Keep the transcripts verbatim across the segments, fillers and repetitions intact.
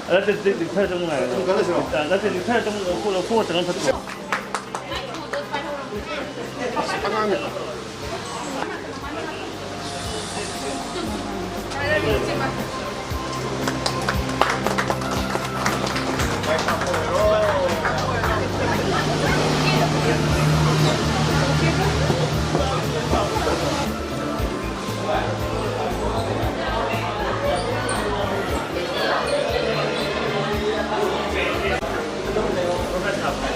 ꯅꯠꯇꯦ, ꯈꯔ ꯆꯪꯉꯨ ꯍꯥꯏꯔꯒ꯫ ꯅꯠꯇꯦ, ꯈꯔ ꯆꯪꯉꯨ, ꯂꯧꯊꯣꯛ-, ꯂꯧꯊꯣꯛꯑ ꯆꯪꯉ ꯐꯠꯇ꯭ꯔꯣ?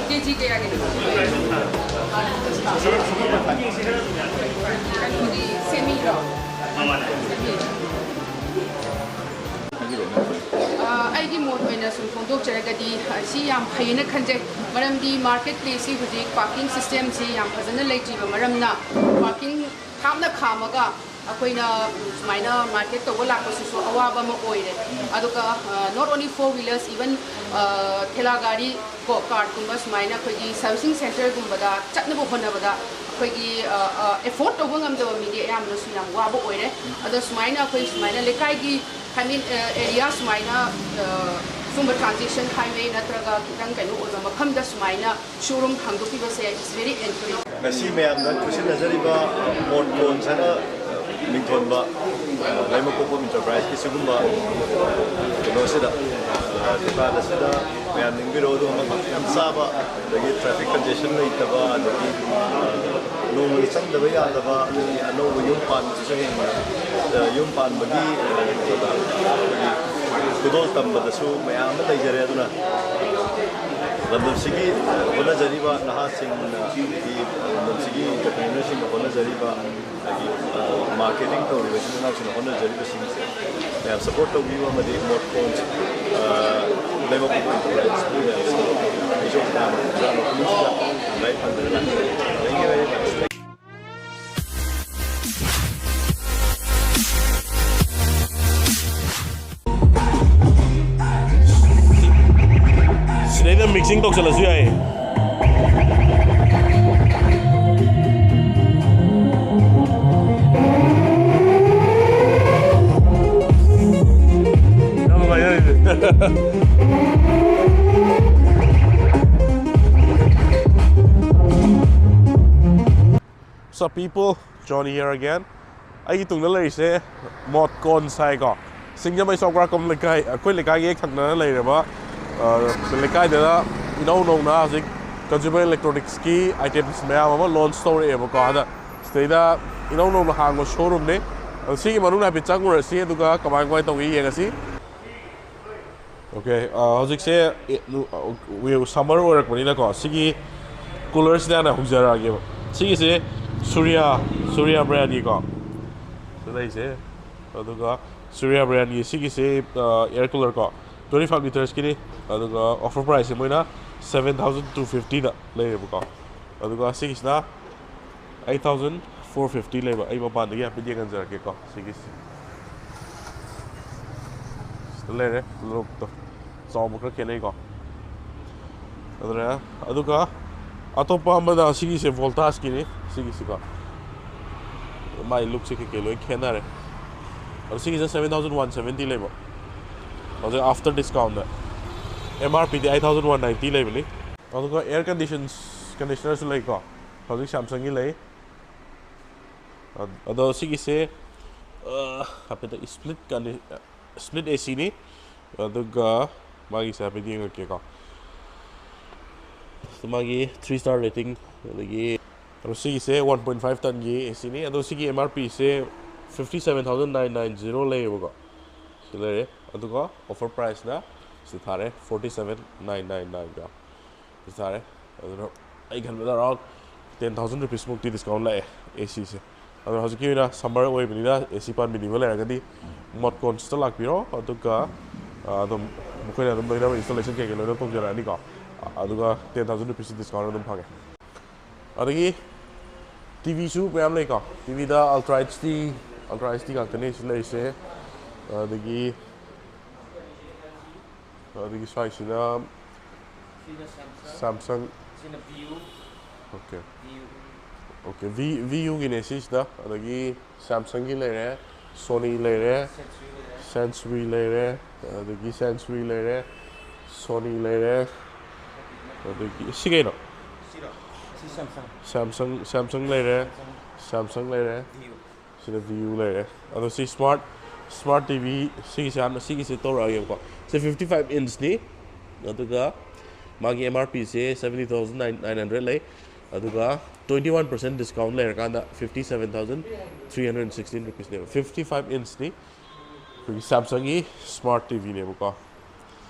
ꯀꯦ ꯖꯤ ꯀꯌꯥꯒꯤꯅꯣ? ꯀꯩꯅꯣꯗꯤ, ꯁꯦꯃꯤꯔꯣ? ꯑ, ꯑꯩꯒꯤ ꯃꯣꯠ ꯑꯣꯏꯅ ꯁꯨꯝ ꯐꯣꯡꯗꯣꯛꯆꯔꯒꯗꯤ, ꯑ, ꯁꯤ ꯌꯥꯝ ꯐꯩꯌꯦꯅ ꯈꯟꯖꯩ꯫ ꯃꯔꯝꯗꯤ ꯃꯥꯔꯀꯦꯠ ꯄ꯭ꯂꯦꯁꯁꯤ ꯍꯧꯖꯤꯛ ꯄꯥꯔꯀꯤꯡ ꯁꯤꯁꯇꯦꯝꯁꯤ ꯌꯥꯝ ꯐꯖꯅ ꯂꯩꯇ꯭ꯔꯤꯕ ꯃꯔꯝꯅ, ꯄꯥꯔꯀꯤꯡ ꯊꯥꯞꯅ ꯈꯥꯝꯃꯒ ꯑꯩꯈꯣꯏꯅ ꯁꯨꯃꯥꯏꯅ ꯃꯥꯔꯀꯦꯠ ꯇꯧꯕ ꯂꯥꯛꯄꯁꯤꯁꯨ ꯑꯋꯥꯕ ꯑꯃ ꯑꯣꯏꯔꯦ꯫ ꯑꯗꯨꯒ, ꯑ, not only four wheelers, even, ꯑ, ꯊꯦꯂꯥ ꯒꯥꯔꯤ ꯀꯣ, ꯀꯥꯔꯠꯀꯨꯝꯕ ꯁꯨꯃꯥꯏꯅ ꯑꯩꯈꯣꯏꯒꯤ ꯁꯔꯚꯤꯁꯤꯡ ꯁꯦꯟꯇꯔꯒꯨꯝꯕꯗ ꯆꯠꯅꯕ ꯍꯣꯠꯅꯕꯗ ꯑꯩꯈꯣꯏꯒꯤ, ꯑ, ꯑ, ꯑꯦꯐꯣꯔꯗ ꯇꯧꯕ ꯉꯝꯗꯕ ꯃꯤꯗꯤ ꯑꯌꯥꯝꯕꯅꯁꯨ ꯌꯥꯝ ꯋꯥꯕ ꯑꯣꯏꯔꯦ꯫ ꯑꯗꯣ ꯁꯨꯃꯥꯏꯅ ꯑꯩꯈꯣꯏ ꯁꯨꯃꯥꯏꯅ ꯂꯩꯀꯥꯏꯒꯤ, I mean, ꯑ, ꯑꯦꯔꯤꯌꯥ ꯁꯨꯃꯥꯏꯅ, ꯑ, ꯁꯨꯝꯕ ꯇ꯭ꯔꯥꯟꯖꯤꯁꯟ ꯍꯥꯏꯋꯦ ꯅꯠꯇ꯭ꯔꯒ ꯈꯤꯇꯪ ꯀꯩꯅꯣ ꯑꯣꯏꯕ ꯃꯐꯝꯗ ꯁꯨꯃꯥꯏꯅ ꯁꯣꯔꯨꯝ ꯍꯥꯡꯗꯣꯛꯄꯤꯕꯁꯦ is very encouraging꯫ ꯉꯁꯤ ꯃꯌꯥꯝꯅ ꯈꯨꯠꯁꯤꯟꯅꯖꯔꯤꯕ ꯃꯣꯠ ꯀꯣꯟꯁ ꯍꯥꯏꯅ ꯃꯤꯡꯊꯣꯟꯕ, ꯑ, ꯂꯩꯃꯀꯣꯛꯄꯝ ꯏꯟꯇꯔꯄ꯭ꯔꯥꯏꯁꯀꯤ ꯁꯤꯒꯨꯝꯕ ꯀꯩꯅꯣꯁꯤꯗ, ꯑ, ꯗꯨꯀꯥꯟ ꯑꯁꯤꯗ ꯃꯌꯥꯝ ꯅꯤꯡꯕꯤꯔꯛꯑꯣ꯫ ꯑꯗꯨꯒ ꯃꯐꯝ ꯌꯥꯝ ꯆꯥꯕ, ꯑꯗꯒꯤ ꯇ꯭ꯔꯥꯐꯤꯛ ꯀꯟꯖꯦꯁꯟ ꯂꯩꯇꯕ, ꯑꯗꯒꯤ, ꯑ, ꯅꯣꯡꯃꯒꯤ ꯆꯪꯗꯕ ꯌꯥꯗꯕ, ꯑꯗꯒꯤ ꯑꯅꯧꯕ ꯌꯨꯝ ꯄꯥꯟꯕꯁꯤꯁꯨ ꯍꯦꯟꯅ, ꯑ, ꯌꯨꯝ ꯄꯥꯟꯕꯒꯤ, ꯑ, ꯑꯩꯈꯣꯏꯒꯤ ꯈꯨꯗꯣꯜ ꯇꯝꯕꯗꯁꯨ ꯃꯌꯥꯝ ꯑꯃ ꯂꯩꯖꯔꯦ꯫ ꯑꯗꯨꯅ ꯂꯝꯗꯝꯁꯤꯒꯤ ꯍꯣꯠꯅꯖꯔꯤꯕ ꯅꯍꯥꯁꯤꯡꯅ, ꯑꯗꯒꯤ ꯂꯝꯗꯝꯁꯤꯒꯤ ꯑꯦꯟꯇꯔꯄ꯭ꯔꯤꯅꯔꯁꯤꯡꯅ ꯍꯣꯠꯅꯖꯔꯤꯕ, ꯑꯗꯒꯤ, ꯑ, ꯃꯥꯔꯀꯦꯇꯤꯡ ꯇꯧꯔꯤꯕ ꯏꯆꯤꯟ ꯏꯅꯥꯎꯁꯤꯡꯅ ꯍꯣꯠꯅꯖꯔꯤꯕꯁꯤꯡꯁꯦ ꯃꯌꯥꯝ ꯁꯄꯣꯔꯠ ꯇꯧꯕꯤꯌꯨ ꯑꯃꯗꯤ ꯃꯣꯠ ꯀꯣꯟꯁ, ꯑ, ꯂꯩꯕꯥꯛ ꯄꯣꯛꯄ ꯏꯟꯇꯔꯄ꯭ꯔꯥꯏꯁꯄꯨ ꯃꯌꯥꯝ ꯁꯄꯣꯔꯠ ꯇꯧꯕꯤꯌꯨ꯫ ꯑꯩꯁꯨ ꯃꯌꯥꯝ ꯍꯔꯥꯎ ꯀꯨꯝꯍꯩꯁꯤꯗ ꯏꯟꯚꯥꯏꯠ ꯐꯪꯗꯅ ꯂꯥꯛꯆꯕꯅꯤ꯫ Thank you very much. ꯁꯤꯗꯩꯗ ꯃꯤꯛꯁꯤꯡ ꯇꯧꯁꯜꯂꯁꯨ ꯌꯥꯏꯌꯦ꯫ ꯌꯥꯝ ꯅꯨꯡꯉꯥꯏꯖꯔꯦ꯫ What's up, people? Johnny here again. ꯑꯩꯒꯤ ꯇꯨꯡꯗ ꯂꯩꯔꯤꯁꯦ ꯃꯣꯠꯀꯣꯟ ꯁꯥꯏꯀꯣ, ꯁꯤꯡꯖꯃꯩ ꯆꯧꯀ꯭ꯔꯥꯛꯀꯣꯝ ꯂꯩꯀꯥꯏ, ꯑꯩꯈꯣꯏ ꯂꯩꯀꯥꯏꯒꯤ ꯍꯦꯛ ꯊꯪꯅꯅ ꯂꯩꯔꯕ, ꯑ, ꯂꯩꯀꯥꯏꯗꯨꯗ ꯏꯅꯧ ꯅꯧꯅ ꯍꯧꯖꯤꯛ consumer electronics ꯀꯤ items ꯃꯌꯥꯝ ꯑꯃ launch ꯇꯧꯔꯛꯑꯦꯕꯀꯣ꯫ ꯍꯟꯗꯛ ꯁꯤꯗꯩꯗ ꯏꯅꯧ ꯅꯧꯅ ꯍꯥꯡꯕ showroom ꯅꯦ꯫ ꯑꯗꯣ ꯁꯤꯒꯤ ꯃꯅꯨꯡꯗ ꯍꯥꯏꯐꯦꯠ ꯆꯪꯉꯨꯔꯁꯤ, ꯑꯗꯨꯒ ꯀꯃꯥꯏ ꯀꯃꯥꯏ ꯇꯧꯒꯦ ꯌꯦꯡꯉꯁꯤ꯫ Okay, ꯑ, ꯍꯧꯖꯤꯛꯁꯦ, ꯑꯦ, ꯅꯨ-, ꯑ, ꯋꯤ-, summer ꯑꯣꯏꯔꯛꯄꯅꯤꯅꯀꯣ, ꯁꯤꯒꯤ cooler ꯁꯤꯗ ꯍꯥꯟꯅ ꯍꯧꯖꯔꯛꯑꯒꯦꯕ꯫ ꯁꯤꯒꯤꯁꯦ Surya, Surya brand ꯒꯤꯀꯣ꯫ ꯁꯤꯗ ꯂꯩꯁꯦ꯫ ꯑꯗꯨꯒ Surya brand ꯒꯤ ꯁꯤꯒꯤꯁꯦ, ꯑ, air cooler ꯀꯣ, twenty five liters ꯀꯤꯅꯤ꯫ ꯑꯗꯨꯒ offer price ꯁꯦ ꯃꯣꯏꯅ seven thousand two fifty ꯗ ꯂꯩꯔꯦꯕꯀꯣ꯫ ꯑꯗꯨꯒ ꯁꯤꯒꯤꯁꯤꯅ eight thousand four fifty ꯂꯩꯕ꯫ ꯑꯩ ꯃꯄꯥꯟꯗꯒꯤ ꯍꯥꯏꯐꯦꯠ ꯌꯦꯡꯍꯟꯖꯔꯛꯀꯦꯀꯣ꯫ ꯁꯤꯒꯤꯁꯤ ꯁꯤꯗ ꯂꯩꯔꯦ, ꯂꯣꯛꯇꯣ ꯆꯥꯎꯕ ꯈꯔ ꯈꯦꯠꯅꯩꯀꯣ꯫ ꯑꯗꯨꯅ, ꯑꯗꯨꯒ ꯑꯇꯣꯞꯄ ꯑꯃꯅ ꯁꯤꯒꯤꯁꯦ Voltas ꯀꯤꯅꯤ꯫ ꯁꯤꯒꯤꯁꯤꯀꯣ, ꯃꯥꯏ ꯂꯨꯛꯁꯦ ꯀꯩꯀꯩ ꯂꯣꯏ ꯈꯦꯠꯅꯔꯦ꯫ ꯑꯗꯣ ꯁꯤꯒꯤꯁꯦ seven thousand one seventy ꯂꯩꯕ꯫ ꯍꯧꯖꯤꯛ after discount ꯗ, M R P ꯗꯤ eight thousand one ninety ꯂꯩꯕꯅꯤ꯫ ꯑꯗꯨꯒ air conditions, conditioner ꯁꯨ ꯂꯩꯀꯣ꯫ ꯍꯧꯖꯤꯛ Samsung ꯒꯤ ꯂꯩ꯫ ꯑꯗꯣ ꯁꯤꯒꯤꯁꯦ, ꯑ, ꯍꯥꯏꯐꯦꯠꯇ split condi-, split A C ꯅꯤ꯫ ꯑꯗꯨꯒ ꯃꯥꯒꯤꯁꯦ ꯍꯥꯏꯐꯦꯠ ꯌꯦꯡꯉꯛꯀꯦꯀꯣ꯫ ꯃꯥꯒꯤ three star rating, ꯑꯗꯒꯤ, ꯑꯗꯣ ꯁꯤꯒꯤꯁꯦ one point five ton ꯒꯤ A C ꯅꯤ꯫ ꯑꯗꯣ ꯁꯤꯒꯤ M R P ꯁꯦ fifty seven thousand nine nine zero ꯂꯩꯌꯦꯕꯀꯣ꯫ ꯁꯤ ꯂꯩꯔꯦ꯫ ꯑꯗꯨꯒ offer price ꯅ ꯁꯤ ꯊꯥꯔꯦ, forty seven nine nine nine ꯀꯣ꯫ ꯁꯤ ꯊꯥꯔꯦ꯫ ꯑꯗꯨꯅ ꯑꯩ ꯈꯟꯕꯗ around ten thousand rupees ꯃꯨꯛꯇꯤ discount ꯂꯥꯛꯑꯦ A C ꯁꯦ꯫ ꯑꯗꯣ ꯍꯧꯖꯤꯛꯀꯤ ꯑꯣꯏꯅ summer ꯑꯣꯏꯕꯅꯤꯅ A C ꯄꯥꯟꯕꯤꯅꯤꯡꯕ ꯂꯩꯔꯒꯗꯤ ꯃꯣꯠꯀꯣꯟꯁꯇ ꯂꯥꯛꯄꯤꯔꯣ꯫ ꯑꯗꯨꯒ, ꯑ, ꯑꯗꯨꯝ ꯃꯈꯣꯏꯅ ꯑꯗꯨꯝ ꯂꯣꯏꯅꯃꯛ installation ꯀꯩꯀꯩ ꯂꯣꯏꯅ ꯇꯧꯖꯔꯛꯑꯅꯤꯀꯣ꯫ ꯑꯗꯨꯒ ten thousand rupees discount ꯑꯗꯨꯝ ꯐꯪꯉꯦ꯫ ꯑꯗꯒꯤ T V ꯁꯨ ꯃꯌꯥꯝ ꯂꯩꯀꯣ꯫ T V ꯗ Ultra H D, Ultra H D ꯉꯥꯛꯇꯅꯦ ꯁꯤ ꯂꯩꯔꯤꯁꯦ꯫ ꯑꯗꯒꯤ, ꯑꯗꯒꯤ ꯁ꯭ꯋꯥꯏꯁꯤꯅ ꯁꯤꯅ Samsung, Samsung꯫ ꯁꯤꯅ V U꯫ Okay꯫ V U꯫ Okay, V-, V U ꯒꯤꯅꯦ ꯁꯤꯁꯤꯗ꯫ ꯑꯗꯒꯤ Samsung ꯒꯤ ꯂꯩꯔꯦ, Sony ꯂꯩꯔꯦ, Sensui ꯂꯩꯔꯦ꯫ ꯁꯦꯟꯆꯨꯔꯤ ꯂꯩꯔꯦ, ꯑꯗꯒꯤ ꯁꯦꯟꯆꯨꯔꯤ ꯂꯩꯔꯦ, ꯁꯣꯅꯤ ꯂꯩꯔꯦ, ꯑꯗꯒꯤ ꯁꯤ ꯀꯩꯅꯣ? ꯁꯤꯔꯣ? ꯑꯁꯤ ꯁꯦꯝꯁꯪ꯫ ꯁꯦꯝꯁꯪ, ꯁꯦꯝꯁꯪ ꯂꯩꯔꯦ, ꯁꯦꯝꯁꯪ ꯂꯩꯔꯦ, ꯚꯤꯌꯨ꯫ ꯁꯤꯗ ꯚꯤꯌꯨ ꯂꯩꯔꯦ꯫ ꯑꯗꯣ ꯁꯤ ꯁ꯭ꯃꯥꯔꯠ ꯁ꯭ꯃꯥꯔꯠ ꯇꯤ ꯚꯤ ꯁꯤꯒꯤꯁꯦ ꯍꯥꯟꯅ ꯁꯤꯒꯤꯁꯦ ꯇꯧꯔꯛꯑꯒꯦꯕꯀꯣ꯫ ꯁꯤ ꯐꯤꯐꯇꯤ ꯐꯥꯏꯚ ꯏꯟꯁꯅꯤ, ꯑꯗꯨꯒ ꯃꯥꯒꯤ ꯑꯦꯝ ꯑꯥꯔ ꯄꯤꯁꯦ ꯁꯕꯦꯟꯇꯤ ꯊꯥꯎꯖꯟ ꯅꯥꯏꯟ ꯍꯟꯗ꯭ꯔꯦꯗ ꯂꯩ꯫ ꯑꯗꯨꯒ twenty one percent discount ꯂꯩꯔꯀꯥꯟꯗ fifty seven thousand three hundred sixteen rupeesꯅꯦꯕ꯫ ꯐꯤꯐꯇꯤ ꯐꯥꯏꯚ ꯏꯟꯁꯅꯤ, ꯑꯩꯈꯣꯏꯒꯤ ꯁꯦꯝꯁꯪꯒꯤ ꯁ꯭ꯃꯥꯔꯠ ꯇꯤ ꯚꯤꯅꯦꯕꯀꯣ꯫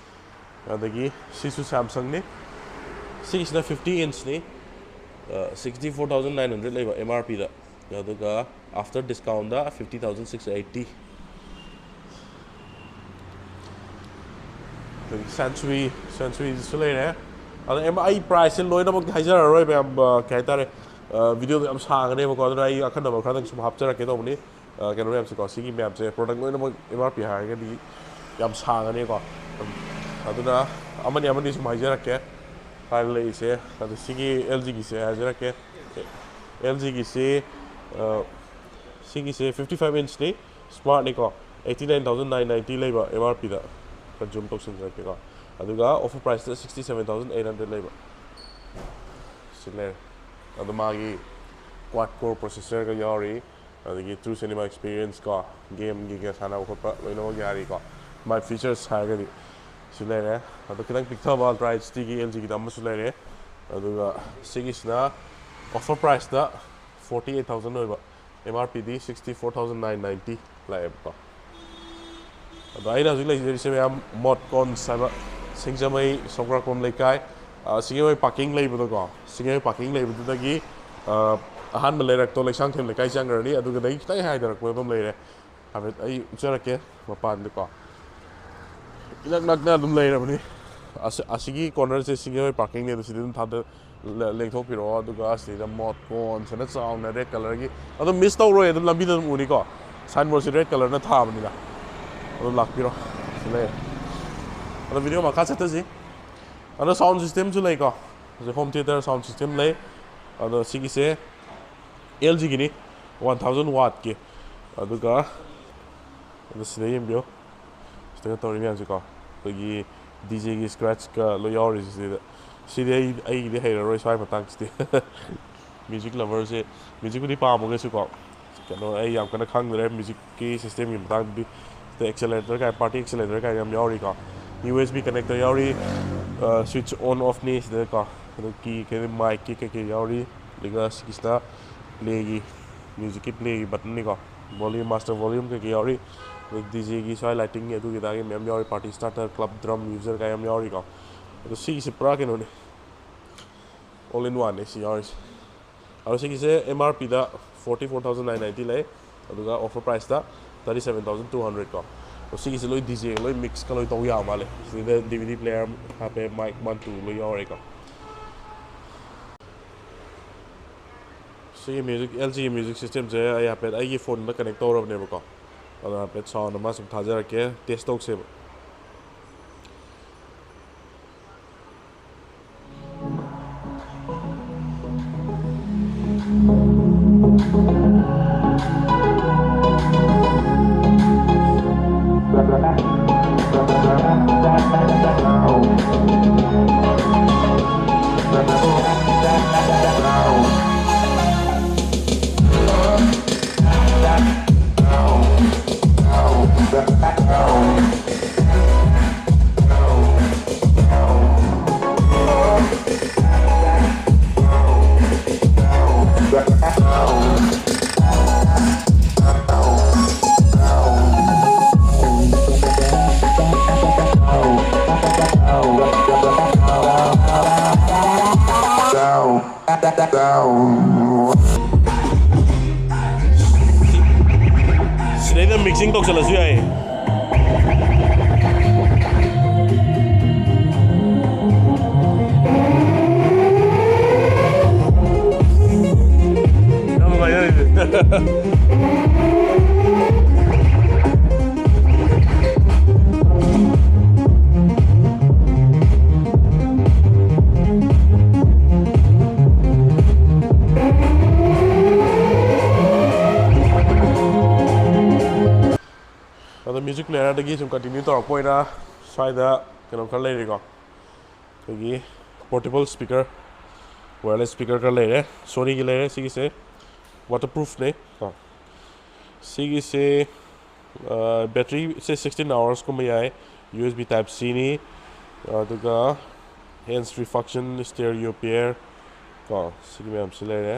ꯑꯗꯒꯤ ꯁꯤꯁꯨ ꯁꯦꯝꯁꯪꯅꯤ, ꯁꯤꯒꯤꯁꯤꯅ ꯐꯤꯐꯇꯤ ꯏꯟꯁꯅꯤ, sixty four thousand nine hundred ꯂꯩꯕ ꯑꯦꯝ ꯑꯥꯔ ꯄꯤꯗ꯫ ꯑꯗꯨꯒ after discountꯗ fifty thousand six eighty꯫ ꯑꯗꯒꯤ ꯁꯦꯟꯆꯨꯔꯤ, ꯁꯦꯟꯆꯨꯔꯤꯁꯨ ꯂꯩꯔꯦ꯫ ꯑꯗꯣ ꯑꯦꯝ ꯑꯩ ꯄ꯭ꯔꯥꯏꯁꯁꯦ ꯂꯣꯏꯅꯃꯛꯇꯤ ꯍꯥꯏꯖꯔꯔꯣꯏ ꯃꯌꯥꯝ, ꯑ, ꯀꯩ ꯍꯥꯏꯇꯥꯔꯦ, ꯚꯤꯗꯤꯑꯣꯗꯣ ꯌꯥꯝ ꯁꯥꯡꯒꯅꯦꯕꯀꯣ꯫ ꯑꯗꯨꯅ ꯑꯩ ꯑꯈꯟꯅꯕ ꯈꯔꯗꯪ ꯁꯨꯝ ꯍꯥꯞꯆꯔꯛꯀꯦ ꯇꯧꯕꯅꯤ꯫ ꯑ, ꯀꯩꯅꯣ ꯃꯌꯥꯝꯁꯦꯀꯣ, ꯁꯤꯒꯤ ꯃꯌꯥꯝꯁꯦ product ꯂꯣꯏꯅꯃꯛ ꯑꯦꯝ ꯑꯥꯔ ꯄꯤ ꯍꯥꯏꯔꯒꯗꯤ ꯌꯥꯝ ꯁꯥꯡꯒꯅꯤꯀꯣ꯫ ꯑꯗꯨꯅ ꯑꯃꯅꯤ ꯑꯃꯅꯤ ꯁꯨꯝ ꯍꯥꯏꯖꯔꯛꯀꯦ꯫ ꯀꯥꯏꯗ ꯂꯩꯔꯤꯁꯦ? ꯑꯗꯣ ꯁꯤꯒꯤ ꯑꯦꯜ ꯖꯤꯒꯤꯁꯦ ꯍꯥꯏꯖꯔꯛꯀꯦ꯫ ꯑꯦꯜ ꯖꯤꯒꯤꯁꯤ, ꯑ, ꯁꯤꯒꯤꯁꯦ fifty five inchꯅꯤ, ꯁ꯭ꯃꯥꯔꯠꯅꯤꯀꯣ꯫ Eighty nine thousand nine ninety ꯂꯩꯕ ꯑꯦꯝ ꯑꯥꯔ ꯄꯤꯗ꯫ ꯈꯔ zoom ꯇꯧꯁꯤꯟꯖꯔꯛꯀꯦꯀꯣ꯫ ꯑꯗꯨꯒ offer priceꯇ sixty seven thousand eight hundred ꯂꯩꯕ꯫ ꯁꯤ ꯂꯩꯔꯦ꯫ ꯑꯗꯣ ꯃꯥꯒꯤ quad core processorꯒ ꯌꯥꯎꯔꯤ꯫ ꯑꯗꯒꯤ true cinema experience ꯀꯣ, gameꯒꯤꯒ ꯁꯥꯟꯅꯕ ꯈꯣꯠꯄ ꯂꯣꯏꯅꯃꯛ ꯌꯥꯔꯤꯀꯣ꯫ My features ꯍꯥꯏꯔꯒꯗꯤ ꯁꯤ ꯂꯩꯔꯦ꯫ ꯑꯗꯣ ꯈꯤꯇꯪ ꯄꯤꯛꯊꯕ Ultra HDꯒꯤ ꯑꯦꯜ ꯖꯤꯒꯤꯗ ꯑꯃꯁꯨ ꯂꯩꯔꯦ꯫ ꯑꯗꯨꯒ ꯁꯤꯒꯤꯁꯤꯅ offer priceꯇ forty eight thousand ꯑꯣꯏꯕ, ꯑꯦꯝ ꯑꯥꯔ ꯄꯤꯗꯤ sixty four thousand nine ninety ꯂꯥꯛꯑꯦꯕꯀꯣ꯫ ꯑꯗꯣ ꯑꯩꯅ ꯍꯧꯖꯤꯛ ꯂꯩꯖꯔꯤꯁꯦ ꯃꯌꯥꯝ ꯃꯣꯠ ꯀꯣꯟꯁ ꯍꯥꯏꯕ ꯁꯤꯡꯖꯃꯩ ꯁꯣꯒ꯭ꯔꯥꯛꯄꯝ ꯂꯩꯀꯥꯏ, ꯑ, ꯁꯤꯡꯖꯃꯩ ꯄꯥꯔꯀꯤꯡ ꯂꯩꯕꯗꯣꯀꯣ, ꯁꯤꯡꯖꯃꯩ ꯄꯥꯔꯀꯤꯡ ꯂꯩꯕꯗꯨꯗꯒꯤ, ꯑ, ꯑꯍꯥꯟꯕ ꯂꯩꯔꯛꯇꯣ ꯂꯩꯁꯥꯡꯊꯦꯝ ꯂꯩꯀꯥꯏ ꯆꯪꯈ꯭ꯔꯅꯤ, ꯑꯗꯨꯒꯗꯒꯤ ꯈꯤꯇꯪ ꯍꯥꯏꯊꯔꯛꯄꯗ ꯑꯗꯨꯝ ꯂꯩꯔꯦ꯫ ꯍꯥꯏꯐꯦꯠ ꯑꯩ ꯎꯠꯆꯔꯛꯀꯦ ꯃꯄꯥꯟꯗꯀꯣ꯫ ꯏꯅꯛ ꯅꯛꯅ ꯑꯗꯨꯝ ꯂꯩꯔꯕꯅꯤ꯫ ꯑꯁ-, ꯑꯁꯤꯒꯤ cornerꯁꯦ ꯁꯤꯡꯖꯃꯩ ꯄꯥꯔꯀꯤꯡꯅꯦ, ꯑꯗꯣ ꯁꯤꯗ ꯑꯗꯨꯝ ꯊꯥꯗ-, ꯂꯦꯡꯊꯣꯛꯄꯤꯔꯛꯑꯣ꯫ ꯑꯗꯨꯒ ꯁꯤꯗ ꯃꯣꯠ ꯀꯣꯟꯁ ꯍꯥꯏꯅ ꯆꯥꯎꯅ red colourꯒꯤ, ꯑꯗꯨꯝ miss ꯇꯧꯔꯣꯏ, ꯑꯗꯨꯝ ꯂꯝꯕꯤꯗ ꯑꯗꯨꯝ ꯎꯅꯤꯀꯣ꯫ Signboardꯁꯤ red colourꯅ ꯊꯥꯕꯅꯤꯅ ꯑꯗꯨꯝ ꯂꯥꯛꯄꯤꯔꯣ꯫ ꯁꯤ ꯂꯩꯔꯦ꯫ ꯑꯗꯣ video ꯃꯈꯥ ꯆꯠꯊꯁꯤ꯫ ꯑꯗꯣ sound systemꯁꯨ ꯂꯩꯀꯣ꯫ ꯍꯧꯖꯤꯛ home theatre sound system ꯂꯩ꯫ ꯑꯗꯣ ꯁꯤꯒꯤꯁꯦ ꯑꯦꯜ ꯖꯤꯒꯤꯅꯤ, one thousand wattꯀꯤ꯫ ꯑꯗꯨꯒ ꯑꯗꯣ ꯁꯤꯗ ꯌꯦꯡꯕꯤꯌꯨ꯫ ꯀꯩꯅꯣ ꯇꯧꯔꯤ ꯃꯌꯥꯝꯁꯦꯀꯣ, ꯑꯩꯈꯣꯏꯒꯤ ꯗꯤ ꯖꯦꯒꯤ ꯁ꯭ꯀ꯭ꯔꯦꯠꯁꯀ ꯂꯣꯏ ꯌꯥꯎꯔꯤꯁꯦ ꯁꯤꯗ꯫ ꯁꯤꯗꯤ ꯑꯩ ꯑꯩꯒꯤꯗꯤ ꯍꯩꯔꯔꯣꯏ ꯁ꯭ꯋꯥꯏ ꯃꯇꯥꯡꯁꯤꯗꯤ꯫ ꯃ꯭ꯌꯨꯖꯤꯛ ꯂꯚꯔꯁꯦ, ꯃ꯭ꯌꯨꯖꯤꯛꯄꯨꯗꯤ ꯄꯥꯝꯃꯒꯁꯨꯀꯣ, ꯀꯩꯅꯣ, ꯑꯩ ꯌꯥꯝ ꯀꯟꯅ ꯈꯪꯗ꯭ꯔꯦ ꯃ꯭ꯌꯨꯖꯤꯛꯀꯤ ꯁꯤꯁꯇꯦꯝꯒꯤ ꯃꯇꯥꯡꯗꯗꯤ꯫ ꯁꯤꯗ ꯑꯦꯛꯁꯦꯂꯦꯇꯔ ꯀꯥꯏ, ꯄꯥꯔꯇꯤ ꯑꯦꯛꯁꯦꯂꯦꯇꯔ ꯀꯥꯏ ꯌꯥꯝ ꯌꯥꯎꯔꯤꯀꯣ꯫ ꯌꯨ ꯑꯦꯁ ꯕꯤ ꯀꯅꯦꯛꯇꯔ ꯌꯥꯎꯔꯤ, ꯁ꯭ꯋꯤꯠꯆ ꯑꯣꯟ ꯑꯣꯐꯅꯤ ꯁꯤꯗꯀꯣ꯫ ꯑꯗꯨ ꯀꯤ ꯀꯩ, ꯃꯥꯏꯛꯀꯤ ꯀꯩꯀꯩ ꯌꯥꯎꯔꯤ꯫ ꯑꯗꯨꯒ ꯁꯤꯒꯤꯁꯤꯅ ꯄ꯭ꯂꯦꯒꯤ, ꯃ꯭ꯌꯨꯖꯤꯛꯀꯤ ꯄ꯭ꯂꯦꯒꯤ ꯕꯇꯟꯅꯤꯀꯣ꯫ ꯚꯣꯂ꯭ꯌꯨꯝ, ꯃꯥꯁꯇꯔ ꯚꯣꯂ꯭ꯌꯨꯝ ꯀꯩꯀꯩ ꯌꯥꯎꯔꯤ꯫ ꯑꯗꯨ ꯗꯤ ꯖꯦꯒꯤ ꯁ꯭ꯋꯥꯏ ꯂꯥꯏꯇꯤꯡꯒꯤ ꯑꯗꯨꯒꯤ ꯑꯗꯥꯒꯤ ꯃꯌꯥꯝ ꯌꯥꯎꯔꯤ꯫ Party starter, club drum user ꯀꯥꯏ ꯌꯥꯝ ꯌꯥꯎꯔꯤꯀꯣ꯫ ꯑꯗꯣ ꯁꯤꯒꯤꯁꯦ ꯄꯨꯔꯥ ꯀꯩꯅꯣꯅꯤ, ꯑꯣꯜ ꯏꯟ ꯋꯥꯟꯅꯤ ꯁꯤ ꯌꯥꯎꯔꯤꯁꯦ꯫ ꯑꯗꯣ ꯁꯤꯒꯤꯁꯦ ꯑꯦꯝ ꯑꯥꯔ ꯄꯤꯗ forty four thousand nine ninety ꯂꯩ, ꯑꯗꯨꯒ ꯑꯣꯐꯔ ꯄ꯭ꯔꯥꯏꯁꯇ thirty seven thousand two hundred ꯀꯣ꯫ ꯑꯗꯣ ꯁꯤꯒꯤꯁꯦ ꯂꯣꯏ ꯗꯤ ꯖꯦꯒ ꯂꯣꯏ ꯃꯤꯛꯁꯀ ꯂꯣꯏ ꯇꯧ ꯌꯥꯕ ꯃꯥꯜꯂꯦ꯫ ꯁꯤꯗ ꯗꯤ ꯚꯤ ꯗꯤ ꯄ꯭ꯂꯦꯌꯔ ꯍꯥꯞꯄꯦ, ꯃꯥꯏꯛ ꯋꯥꯟ ꯇꯨ ꯂꯣꯏ ꯌꯥꯎꯔꯦꯀꯣ꯫ ꯁꯤꯒꯤ ꯃ꯭ꯌꯨꯖꯤꯛ, ꯑꯦꯜ ꯖꯤꯒꯤ ꯃ꯭ꯌꯨꯖꯤꯛ ꯁꯤꯁꯇꯦꯝꯁꯦ ꯑꯩ ꯍꯥꯏꯐꯦꯠ ꯑꯩꯒꯤ ꯐꯣꯟꯗ ꯀꯅꯦꯛ ꯇꯧꯔꯕꯅꯦꯕꯀꯣ꯫ ꯑꯗꯣ ꯍꯥꯏꯐꯦꯠ ꯁꯥꯎꯟ ꯑꯃ ꯁꯨꯝ ꯊꯥꯖꯔꯛꯀꯦ, ꯇꯦꯁ ꯇꯧꯁꯦꯕ꯫ ꯁꯤꯗꯩꯗ ꯃꯤꯛꯁꯤꯡ ꯇꯧꯁꯜꯂꯁꯨ ꯌꯥꯏ꯫ ꯃ꯭ꯌꯨꯖꯤꯛ ꯄ꯭ꯂꯦꯌꯔꯗꯒꯤ ꯁꯨꯝ ꯀꯟꯇꯤꯅ꯭ꯌꯨ ꯇꯧꯔꯛꯄ ꯑꯣꯏꯅ ꯁ꯭ꯋꯥꯏꯗ ꯀꯩꯅꯣ ꯈꯔ ꯂꯩꯔꯦꯀꯣ, ꯑꯩꯈꯣꯏꯒꯤ ꯄꯣꯔꯇꯦꯕꯜ ꯁ꯭ꯄꯤꯀꯔ, ꯋꯥꯌꯔꯂꯦꯁ ꯁ꯭ꯄꯤꯀꯔ ꯈꯔ ꯂꯩꯔꯦ꯫ ꯁꯣꯅꯤꯒꯤ ꯂꯩꯔꯦ ꯁꯤꯒꯤꯁꯦ, ꯋꯥꯇꯔ ꯄ꯭ꯔꯨꯐꯅꯦ ꯀꯣ꯫ ꯁꯤꯒꯤꯁꯦ ꯕꯦꯇ꯭ꯔꯤꯁꯦ ꯁꯤꯛꯁꯇꯤꯟ ꯑꯋꯥꯔꯁꯀꯨꯝꯕ ꯌꯥꯏ꯫ ꯌꯨ ꯑꯦꯁ ꯕꯤ ꯇꯥꯏꯞ ꯁꯤꯅꯤ꯫ ꯑꯗꯨꯒ ꯍꯦꯟꯁ ꯐ꯭ꯔꯤ ꯐꯪꯁꯟ, ꯁ꯭ꯇꯦꯔꯤꯑꯣ ꯄꯤꯌꯔ ꯀꯣ, ꯁꯤꯒꯤ ꯃꯌꯥꯝꯁꯤ ꯂꯩꯔꯦ꯫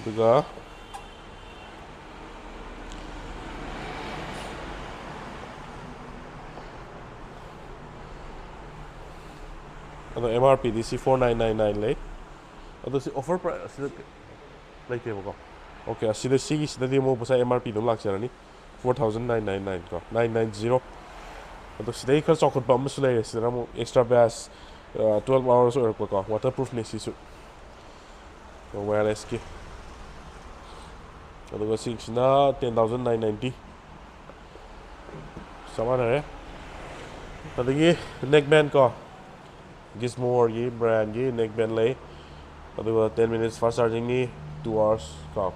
ꯑꯗꯨꯒ ꯑꯗꯣ ꯑꯦꯝ ꯑꯥꯔ ꯄꯤꯗꯤ ꯁꯤ ꯐꯣꯔ ꯅꯥꯏꯟ ꯅꯥꯏꯟ ꯅꯥꯏꯟ ꯂꯩ꯫ ꯑꯗꯣ ꯁꯤ ꯑꯣꯐꯔ ꯄ꯭ꯔꯥꯏꯁ ꯑꯁꯤꯗ ꯂꯩꯇꯦꯕꯀꯣ꯫ ꯑꯣꯀꯦ, ꯑꯁꯤꯗ ꯁꯤꯒꯤꯁꯤꯗꯗꯤ ꯑꯃꯨꯛ ꯄꯩꯁꯥ ꯑꯦꯝ ꯑꯥꯔ ꯄꯤ ꯑꯗꯨꯝ ꯂꯥꯛꯆꯔꯅꯤ, four thousand nine nine nine ꯀꯣ, ꯅꯥꯏꯟ ꯅꯥꯏꯟ ꯖꯤꯔꯣ꯫ ꯑꯗꯣ ꯁꯤꯗꯩ ꯈꯔ ꯆꯥꯎꯈꯠꯄ ꯑꯃꯁꯨ ꯂꯩꯔꯦ꯫ ꯁꯤꯗꯅ ꯑꯃꯨꯛ ꯑꯦꯛꯁꯇ꯭ꯔꯥ ꯕꯦꯁ, ꯇ꯭ꯋꯦꯜꯐ ꯑꯋꯥꯔꯁ ꯑꯣꯏꯔꯛꯄꯀꯣ, ꯋꯥꯇꯔ ꯄ꯭ꯔꯨꯐꯅꯦ ꯁꯤꯁꯨ, ꯋꯥꯌꯔꯂꯦꯁꯀꯤ꯫ ꯑꯗꯨꯒ ꯁꯤꯒꯤꯁꯤꯅ ꯇꯦꯟ ꯊꯥꯎꯖꯟ ꯅꯥꯏꯟ ꯅꯥꯏꯟꯇꯤ꯫ ꯆꯞ ꯃꯥꯟꯅꯔꯦ꯫ ꯑꯗꯒꯤ ꯅꯦꯛ ꯕꯦꯟ ꯀꯣ, ꯒꯤꯁꯃꯣꯔꯒꯤ ꯕ꯭ꯔꯥꯟꯒꯤ ꯅꯦꯛ ꯕꯦꯟ ꯂꯩ꯫ ꯑꯗꯨꯒ ꯇꯦꯟ ꯃꯤꯅꯤꯠꯁ ꯐꯥꯁ ꯆꯥꯔꯖꯤꯡꯅꯤ, ꯇꯨ ꯑꯋꯥꯔꯁ ꯀꯣ꯫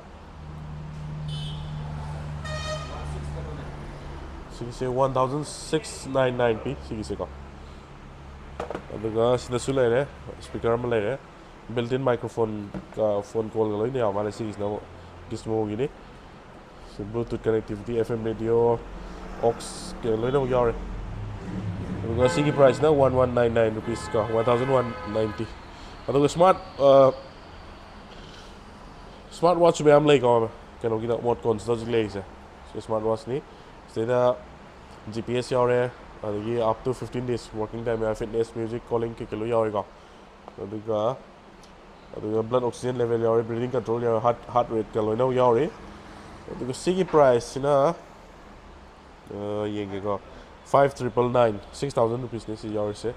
ꯁꯤꯒꯤꯁꯦ one thousand six nine nine ꯄꯤ ꯁꯤꯒꯤꯁꯦꯀꯣ꯫ ꯑꯗꯨꯒ ꯁꯤꯗꯁꯨ ꯂꯩꯔꯦ, ꯁ꯭ꯄꯤꯀꯔ ꯑꯃ ꯂꯩꯔꯦ, ꯕꯤꯜꯠ ꯏꯟ ꯃꯥꯏꯀ꯭ꯔꯣꯐꯣꯟꯒ ꯐꯣꯟ ꯀꯣꯜꯒ ꯂꯣꯏꯅ ꯌꯥꯎ ꯃꯥꯜꯂꯦ꯫ ꯁꯤꯒꯤꯁꯤꯅ ꯑꯃꯨꯛ ꯒꯤꯁꯃꯣꯒꯤꯅꯤ꯫ ꯁꯤ Bluetooth connectivity, F M radio, aux ꯀꯩꯅꯣ ꯂꯣꯏꯅꯃꯛ ꯌꯥꯎꯔꯦ꯫ ꯑꯗꯨꯒ ꯁꯤꯒꯤ ꯄ꯭ꯔꯥꯏꯁꯅ one one nine nine rupees ꯀꯣ, ꯋꯥꯟ ꯊꯥꯎꯖꯟ ꯋꯥꯟ ꯅꯥꯏꯟꯇꯤ꯫ ꯑꯗꯨꯒ ꯁ꯭ꯃꯥꯔꯠ, ꯁ꯭ꯃꯥꯔꯠ ꯋꯥꯠꯆ ꯃꯌꯥꯝ ꯂꯩꯀꯣ, ꯀꯩꯅꯣꯒꯤꯗ ꯃꯣꯠ ꯀꯣꯟꯁꯤꯗ ꯍꯧꯖꯤꯛ ꯂꯩꯔꯤꯁꯦ꯫ ꯁꯤ ꯁ꯭ꯃꯥꯔꯠ ꯋꯥꯠꯆꯅꯤ꯫ ꯁꯤꯗꯩꯗ ꯖꯤ ꯄꯤ ꯑꯦꯁ ꯌꯥꯎꯔꯦ, ꯑꯗꯒꯤ up to fifteen days working time ꯌꯥꯎꯔꯦ, ꯐꯤꯠꯅꯦꯁ, ꯃ꯭ꯌꯨꯖꯤꯛ, ꯀꯣꯂꯤꯡ ꯀꯩꯀꯩ ꯂꯣꯏ ꯌꯥꯎꯔꯦꯀꯣ꯫ ꯑꯗꯨꯒ ꯑꯗꯨꯒ ꯕ꯭ꯂꯗ ꯑꯣꯛꯁꯤꯖꯦꯟ ꯂꯦꯚꯦꯜ ꯌꯥꯎꯔꯤ, ꯕ꯭ꯔꯤꯗꯤꯡ ꯀꯟꯇ꯭ꯔꯣꯜ ꯌꯥꯎꯔꯤ, ꯍꯥꯔꯠ ꯍꯥꯔꯠ ꯔꯦꯠꯀ ꯂꯣꯏꯅꯃꯛ ꯌꯥꯎꯔꯤ꯫ ꯑꯗꯨꯒ ꯁꯤꯒꯤ ꯄ꯭ꯔꯥꯏꯁꯁꯤꯅ, ꯑ, ꯌꯦꯡꯒꯦꯀꯣ, five triple nine, six thousand ꯔꯨꯄꯤꯁꯅꯦ ꯁꯤ ꯌꯥꯎꯔꯤꯁꯦ꯫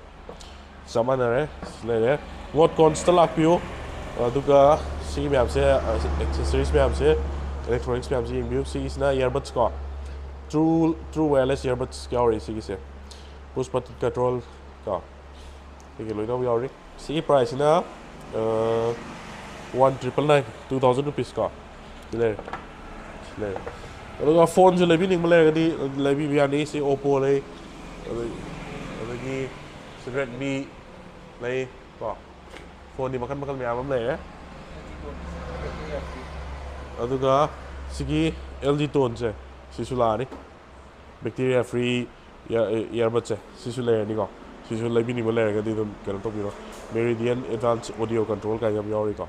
ꯆꯞ ꯃꯥꯟꯅꯔꯦ, ꯁꯤ ꯂꯩꯔꯦ꯫ ꯃꯣꯠ ꯀꯣꯟꯁꯇ ꯂꯥꯛꯄꯤꯌꯨ꯫ ꯑꯗꯨꯒ ꯁꯤꯒꯤ ꯃꯌꯥꯝꯁꯦ, ꯑꯦꯛꯁꯦꯁꯔꯤꯁ ꯃꯌꯥꯝꯁꯦ, ꯏꯂꯦꯛꯇ꯭ꯔꯣꯅꯤꯛꯁ ꯃꯌꯥꯝꯁꯦ ꯌꯦꯡꯕꯤꯌꯨ꯫ ꯁꯤꯒꯤꯁꯤꯅ ꯏꯌꯥꯔꯕꯠꯁ ꯀꯣ, ꯇ꯭ꯔꯨ ꯇ꯭ꯔꯨ ꯋꯥꯌꯔꯂꯦꯁ ꯏꯌꯥꯔꯕꯠꯁ ꯌꯥꯎꯔꯤ ꯁꯤꯒꯤꯁꯦ꯫ ꯄꯨꯁ ꯕꯇꯟ ꯀꯟꯇ꯭ꯔꯣꯜ ꯀꯣ, ꯁꯤꯒꯤ ꯂꯣꯏꯅꯃꯛ ꯌꯥꯎꯔꯤ꯫ ꯁꯤꯒꯤ ꯄ꯭ꯔꯥꯏꯁꯁꯤꯅ one triple nine, two thousand rupees ꯀꯣ꯫ ꯁꯤ ꯂꯩꯔꯦ, ꯁꯤ ꯂꯩꯔꯦ꯫ ꯑꯗꯨꯒ ꯐꯣꯟꯁꯨ ꯂꯩꯕꯤꯅꯤꯡꯕ ꯂꯩꯔꯒꯗꯤ ꯂꯩꯕꯤꯕ ꯌꯥꯅꯤ꯫ ꯁꯤ Oppo ꯂꯩ, ꯑꯗꯒꯤ, ꯑꯗꯒꯤ ꯁꯤ Redmi ꯂꯩ ꯀꯣ꯫ ꯐꯣꯟꯗꯤ ꯃꯈꯜ ꯃꯈꯜ ꯃꯌꯥꯝ ꯑꯃ ꯂꯩꯔꯦ꯫ ꯑꯗꯨꯒ ꯁꯤꯒꯤ L G Toneꯁꯦ ꯁꯤꯁꯨ ꯂꯥꯛꯑꯅꯤ꯫ Bacteria free ear-, earbudꯁꯦ ꯁꯤꯁꯨ ꯂꯩꯔꯅꯤꯀꯣ꯫ ꯁꯤꯁꯨ ꯂꯩꯕꯤꯅꯤꯡꯕ ꯂꯩꯔꯒꯗꯤ ꯑꯗꯨꯝ ꯀꯩꯅꯣ ꯇꯧꯕꯤꯔꯣ꯫ Meridian Advanced Audio Control ꯀꯥꯏꯅ ꯌꯥꯝ ꯌꯥꯎꯔꯤꯀꯣ꯫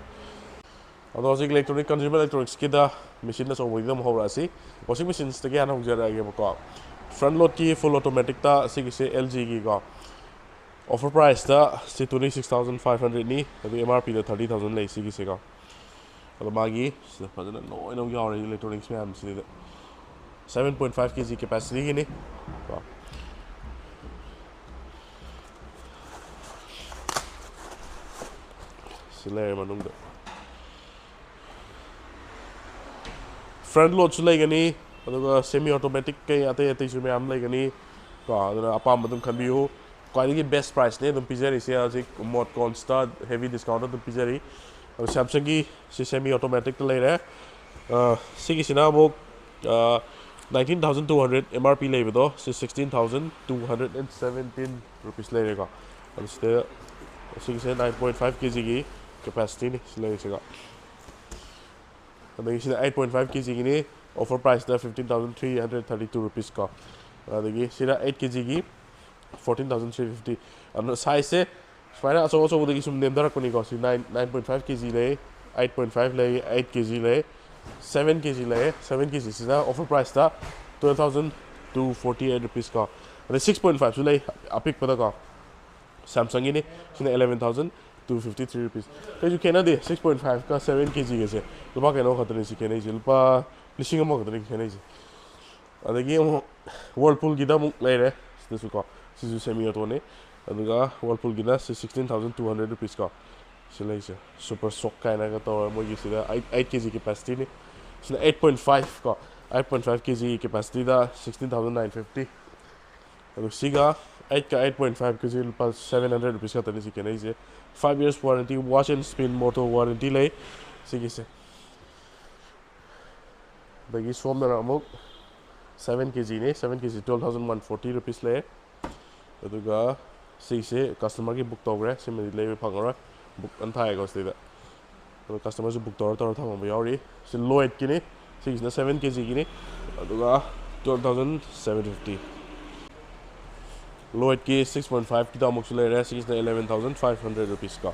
ꯑꯗꯣ ꯍꯧꯖꯤꯛ electronic, consumer electronicsꯀꯤꯗ machine ꯑꯆꯧꯕꯒꯤꯗ ꯑꯃꯨꯛ ꯍꯧꯔꯛꯑꯁꯤ꯫ Washing machinesꯇꯒꯤ ꯍꯥꯟꯅ ꯍꯧꯖꯔꯛꯑꯒꯦꯕꯀꯣ꯫ Front loadꯀꯤ full automaticꯇ ꯁꯤꯒꯤꯁꯦ L Gꯒꯤꯀꯣ꯫ Offer priceꯇ ꯁꯤ twenty six thousand five hundredꯅꯤ, ꯑꯗꯨ M R Pꯗ thirty thousand ꯂꯩ ꯁꯤꯒꯤꯁꯦꯀꯣ꯫ ꯑꯗꯣ ꯃꯥꯒꯤ ꯁꯤꯗ ꯐꯖꯅ ꯂꯣꯏꯅ ꯌꯥꯎꯔꯦ electronics ꯃꯌꯥꯝꯁꯤꯗ꯫ Seven point five K G capacityꯒꯤꯅꯤ ꯀꯣ꯫ ꯁꯤ ꯂꯩꯔꯦ ꯃꯅꯨꯡꯗ꯫ Front loadꯁꯨ ꯂꯩꯒꯅꯤ, ꯑꯗꯨꯒ semi automatic ꯀꯩ ꯑꯇꯩ ꯑꯇꯩꯁꯨ ꯃꯌꯥꯝ ꯂꯩꯒꯅꯤ ꯀꯣ꯫ ꯑꯗꯨꯅ ꯑꯄꯥꯝꯕ ꯑꯗꯨꯝ ꯈꯟꯕꯤꯌꯨ꯫ ꯈ꯭ꯋꯥꯏꯗꯒꯤ best priceꯅꯦ ꯑꯗꯨꯝ ꯄꯤꯖꯔꯤꯁꯦ ꯍꯧꯖꯤꯛ ꯃꯣꯠꯀꯣꯟꯁꯇ heavy discount ꯑꯗꯨꯝ ꯄꯤꯖꯔꯤ꯫ ꯑꯗꯣ Samsungꯒꯤ ꯁꯤ semi automaticꯇ ꯂꯩꯔꯦ꯫ ꯑ, ꯁꯤꯒꯤꯁꯤꯅ ꯑꯃꯨꯛ, ꯑ, nineteen thousand two hundred M R P ꯂꯩꯕꯗꯣ ꯁꯤ sixteen thousand two hundred and seventeen rupees ꯂꯩꯔꯦꯀꯣ꯫ ꯑꯗꯨ ꯁꯤꯗ ꯁꯤꯒꯤꯁꯦ nine point five K Gꯒꯤ capacityꯅꯤ ꯁꯤ ꯂꯩꯔꯤꯁꯦꯀꯣ꯫ ꯑꯗꯒꯤ ꯁꯤꯅ eight point five K Gꯒꯤꯅꯤ, offer priceꯇ fifteen thousand three hundred thirty two rupees ꯀꯣ꯫ ꯑꯗꯒꯤ ꯁꯤꯅ eight K Gꯒꯤ fourteen thousand three fifty꯫ ꯑꯗꯨꯅ sizeꯁꯦ ꯁꯨꯃꯥꯏꯅ ꯑꯆꯧ ꯑꯆꯧꯕꯗꯒꯤ ꯁꯨꯝ ꯅꯦꯝꯊꯔꯛꯄꯅꯤꯀꯣ꯫ ꯁꯤ nine, nine point five K G ꯂꯩ, eight point five ꯂꯩ, eight K G ꯂꯩ, seven K G ꯂꯩ꯫ Seven K Gꯁꯤꯅ offer priceꯇ twelve thousand two forty eight rupees ꯀꯣ꯫ ꯑꯗꯩ six point fiveꯁꯨ ꯂꯩ ꯑꯄꯤꯛꯄꯗꯀꯣ꯫ Samsungꯒꯤꯅꯤ꯫ ꯁꯤꯅ eleven thousand two fifty three rupees꯫ ꯀꯩꯁꯨ ꯈꯦꯠꯅꯗꯦ six point fiveꯀ seven K Gꯒꯁꯦ꯫ ꯂꯨꯄꯥ ꯀꯩꯅꯣ ꯈꯛꯇꯅꯤ ꯁꯤ ꯈꯦꯠꯅꯩꯁꯦ, ꯂꯨꯄꯥ ꯂꯤꯁꯤꯡ ꯑꯃ ꯈꯛꯇꯅꯤ ꯈꯦꯠꯅꯩꯁꯦ꯫ ꯑꯗꯒꯤ ꯑꯃꯨꯛ Whirlpoolꯒꯤꯗ ꯑꯃꯨꯛ ꯂꯩꯔꯦ꯫ ꯁꯤꯗꯁꯨ ꯀꯣ, ꯁꯤꯁꯨ semi autoꯅꯤ꯫ ꯑꯗꯨꯒ Whirlpoolꯒꯤꯅ ꯁꯤ sixteen thousand two hundred rupees ꯀꯣ꯫ ꯁꯤ ꯂꯩꯁꯦ super shock ꯀꯥꯏꯅꯒ ꯇꯧꯔꯒ ꯃꯣꯏꯒꯤ ꯁꯤꯗ eight, eight K G capacityꯅꯤ꯫ ꯁꯤꯅ eight point five ꯀꯣ, eight point five K G capacityꯗ sixteen thousand nine fifty꯫ ꯑꯗꯨ ꯁꯤꯒ eightꯀ eight point fiveꯀꯁꯤ ꯂꯨꯄꯥ seven hundred rupees ꯈꯛꯇꯅꯤ ꯁꯤ ꯈꯦꯠꯅꯩꯁꯦ꯫ Five years warranty, wash and spin motor warranty ꯂꯩ ꯁꯤꯒꯤꯁꯦ꯫ ꯑꯗꯒꯤ ꯁꯣꯝꯗꯅ ꯑꯃꯨꯛ seven K G ꯅꯤ, seven K G twelve thousand one forty rupees ꯂꯩ꯫ ꯑꯗꯨꯒ ꯁꯤꯁꯦ customer ꯒꯤ book ꯇꯧꯈ꯭ꯔꯦ, ꯁꯤꯃꯗꯤ ꯂꯩꯕ ꯐꯪꯉꯔꯣꯏ, book ꯑꯅ ꯊꯥꯏꯀꯣ ꯁꯤꯗ꯫ ꯑꯗꯣ customer ꯁꯨ book ꯇꯧꯔ ꯇꯧꯔ ꯊꯝꯃꯝꯕ ꯌꯥꯎꯔꯤ꯫ ꯁꯤ Lloyd ꯀꯤꯅꯤ, ꯁꯤꯒꯤꯁꯤꯅ seven K G Guinea, ꯑꯗꯨꯒ twelve thousand seven fifty꯫ Lloyd ꯀꯤ six point five ꯀꯤꯗ ꯑꯃꯨꯛꯁꯨ ꯂꯩꯔꯦ, ꯁꯤꯒꯤꯁꯤꯅ eleven thousand five hundred rupees ꯀꯣ꯫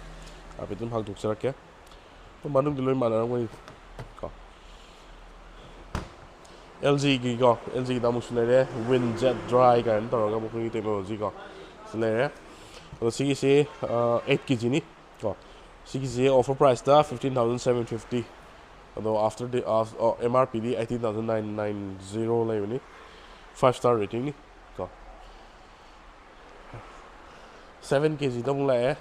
ꯍꯥꯏꯐꯦꯠ ꯑꯗꯨꯝ ꯍꯥꯡꯗꯣꯛꯆꯔꯛꯀꯦ꯫ ꯑꯗꯨꯝ ꯃꯅꯨꯡꯗꯤ ꯂꯣꯏ ꯃꯥꯟꯅꯔꯝꯒꯅꯤ ꯀꯣ꯫ L G ꯒꯤꯀꯣ, L G ꯒꯤꯗ ꯑꯃꯨꯛꯁꯨ ꯂꯩꯔꯦ, Win Jet Dry ꯀꯥꯏꯅ ꯇꯧꯔꯒ ꯃꯈꯣꯏꯒꯤ technology ꯀꯣ, ꯁꯤ ꯂꯩꯔꯦ꯫ ꯑꯗꯣ ꯁꯤꯒꯤꯁꯤ eight K G ꯅꯤ ꯀꯣ꯫ ꯁꯤꯒꯤꯁꯤ offer price ꯇ fifteen thousand seven fifty, ꯑꯗꯣ after the, ꯑꯣ, M R P ꯗꯤ eighteen thousand nine nine zero ꯂꯩꯕꯅꯤ꯫ Five star rating ꯅꯤ ꯀꯣ꯫ Seven K G ꯗ ꯑꯃꯨꯛ ꯂꯥꯛꯑꯦ,